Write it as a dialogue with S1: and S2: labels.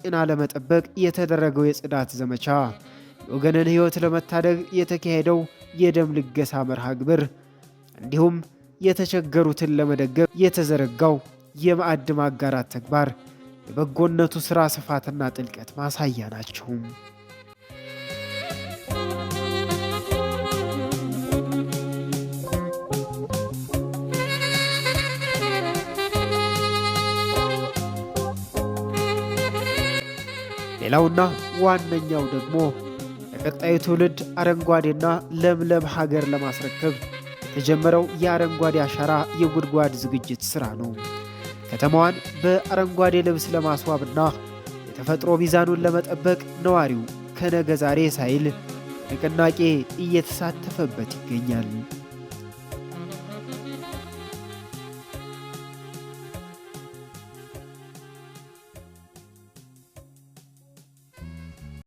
S1: ጤና ለመጠበቅ የተደረገው የጽዳት ዘመቻ፣ የወገንን ሕይወት ለመታደግ የተካሄደው የደም ልገሳ መርሃ ግብር እንዲሁም የተቸገሩትን ለመደገፍ የተዘረጋው የማዕድ ማጋራት ተግባር የበጎነቱ ሥራ ስፋትና ጥልቀት ማሳያ ናቸው። ሌላውና ዋነኛው ደግሞ ለቀጣዩ ትውልድ አረንጓዴና ለምለም ሀገር ለማስረከብ የተጀመረው የአረንጓዴ አሻራ የጉድጓድ ዝግጅት ሥራ ነው። ከተማዋን በአረንጓዴ ልብስ ለማስዋብና የተፈጥሮ ሚዛኑን ለመጠበቅ ነዋሪው ከነገ ዛሬ ሳይል ንቅናቄ እየተሳተፈበት ይገኛል።